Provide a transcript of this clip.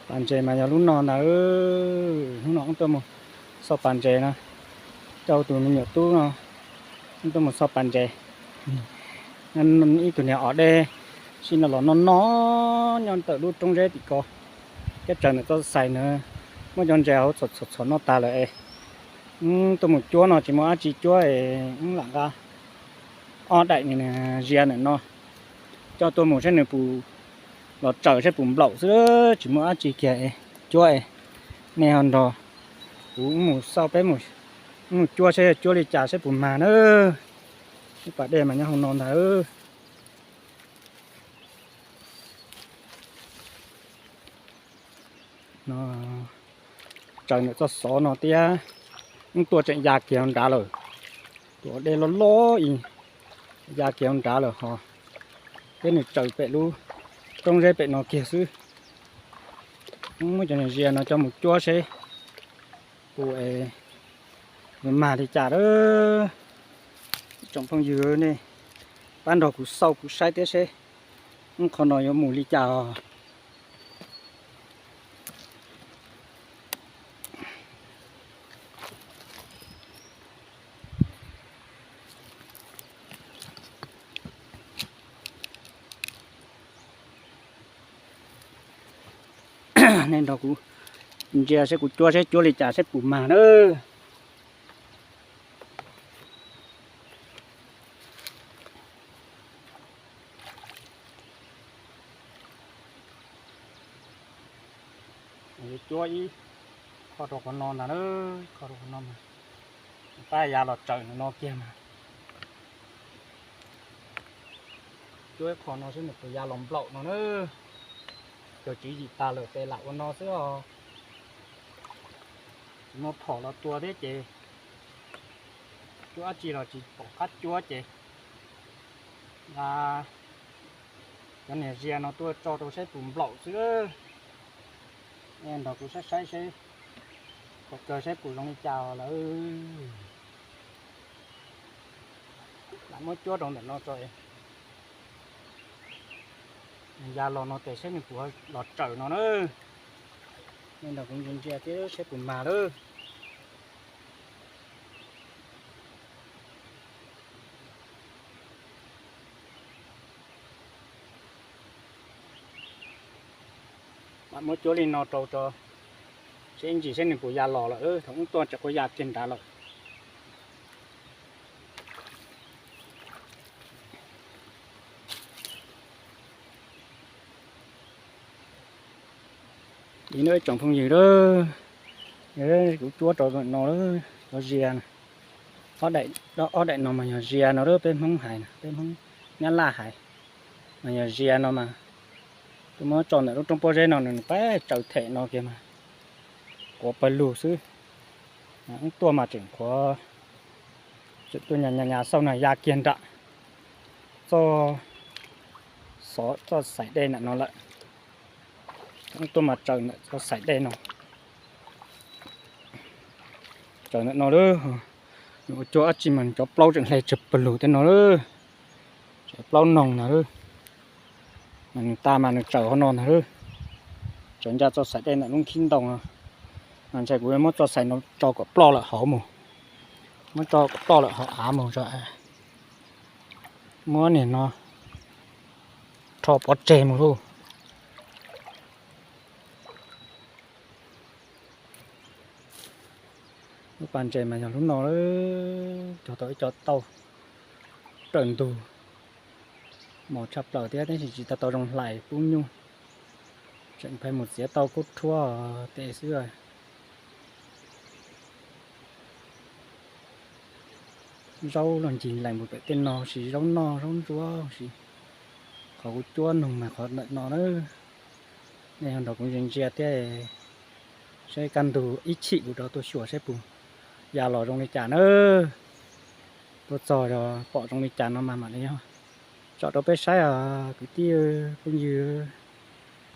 Pas ntses mas yog lub no ntag. Hnub no wb tuaj mus xauj pas ntses no, coj tus me nyuam tub no, wb tuaj mus xauj pas ntses. Ib tug niag os dej, sim no los no no nyob ntawm lub roob zeb tim ko, thiab tsaws ntawm txoj xais na, muab cov ntses hauv txhom txhom txhom noj tas lawm es, wb tuaj mus cuab no tsis muaj dab tsi cuab es wb lam nqa ob daim zia ntawm no coj tuaj mus saib nws puas los tsaws saib puas nplaum xwb, tsis muaj dab tsi kiag es cuab es. Nej ho nrog kuv mus xauj peb mus cuab saib cuab li cas saib puas mag na. Ib pas dej mas nyob hauv no ntag. No, tsaws ntawm txoj xov no thiab, wb tuaj tseem ya kiag hauv nrad lawm. Tus os dej loj loj ib ya kiag hauv nrad lawm hos, thiab nws tsaws pem lub roob zeb pem no kiag xwb. Muab cov niag zia no coj mus cuab seb puas, puas mag li cas lawm. Tsoom phooj ywg nej pab nrog kuv xauj kuv saib thiab seb qhov no yuav mus li cas os. Nej nrog kuv ntsia seb kuv cuab seb cuab li cas seb puas mag na. Cuab ib qho rau qhov no ntag, ib qho rau qhov no mas pab ya los tsaws no kiag mas. Cuab ib qho no seb nws puas ya los nplaum no na. Cov tswv yim tas lawm ces lam ua no xwb os. Tsis muaj phom los tua thiab ces cuab dab tsi los tsis pom qab cuab ces cov niag zia no tuaj tso rau saib puas nplaum xwb. Nej nrog kuv saib saib seb, kom kawg saib puas zoo li cas lawm. Lam muab cuab rau ntawm no tso, ya los no tes saib nws puas los tsaws no na. Nej nrog kuv ntsia ntsia thiab saib puas mag lawm. Mam muab cuab li no rau tso, seb ib ntsis seb nws puas ya los lawm. Thaum ub tuaj tseem quav ya kiag nrad lawm. Li no ib tsoom phooj ywg, kuv cuab rau no, cov zia, ob daim no mas yog zia no, peb Hmoob hais, peb Hmoob Nyab Laj hais, mas yog zia no mas. Tuaj muab tso ntawm lub roob pob zeb no nws pab tsaws them no kiag mas quav pawg lug xwb. Wb tuaj mas tseem qhuav, tseem tuaj nyas nyas xauj na ya kiag nram txoj xov txoj xaim dej ntawm no lawm. Wb tuaj mas tsaws ntawm txoj xaim dej no, tsaws ntawm no lawm. Nws ua cuab dab tsi mas nws cov plaub tseem hle tsawg pawg lug tej no lawm. Cov plaub noog ntag, mas nws tas mas nws tsaws hauv no ntag. Tsaws ncaj txoj xaim dej ntawm lub nkhib ntoo no. Mas ntshai kuv muab txoj xaim no tso kom ploj lawm hauv mus, muab tso kom ploj lawm hauv av mus tso, muab niag no rho pov tseg mus lauj. Lub pas ntses mas yog lub no, cog tau ib co tauj raws ntug, mos tshaj plaws thiab tab sis tsis tau tau zoo hlais pub nyuj, tseem pheej mus txiav tauj kub rhuab tes xwb. Zaub los ncig lees mus pem tej no, sis zaub noj zaub ntsuab sis. Qhov kuv cuab noog mas qhov ntawm no na. Nej ho nrog kuv ntsia ntsia thiab, saib kaj ntug ib chim kuv rov tuaj xyuas saib puas ya los zoo li cas na. Tuaj txog pom zoo li cas no mas mam li tso rau peb saib os kwv tij phooj ywg.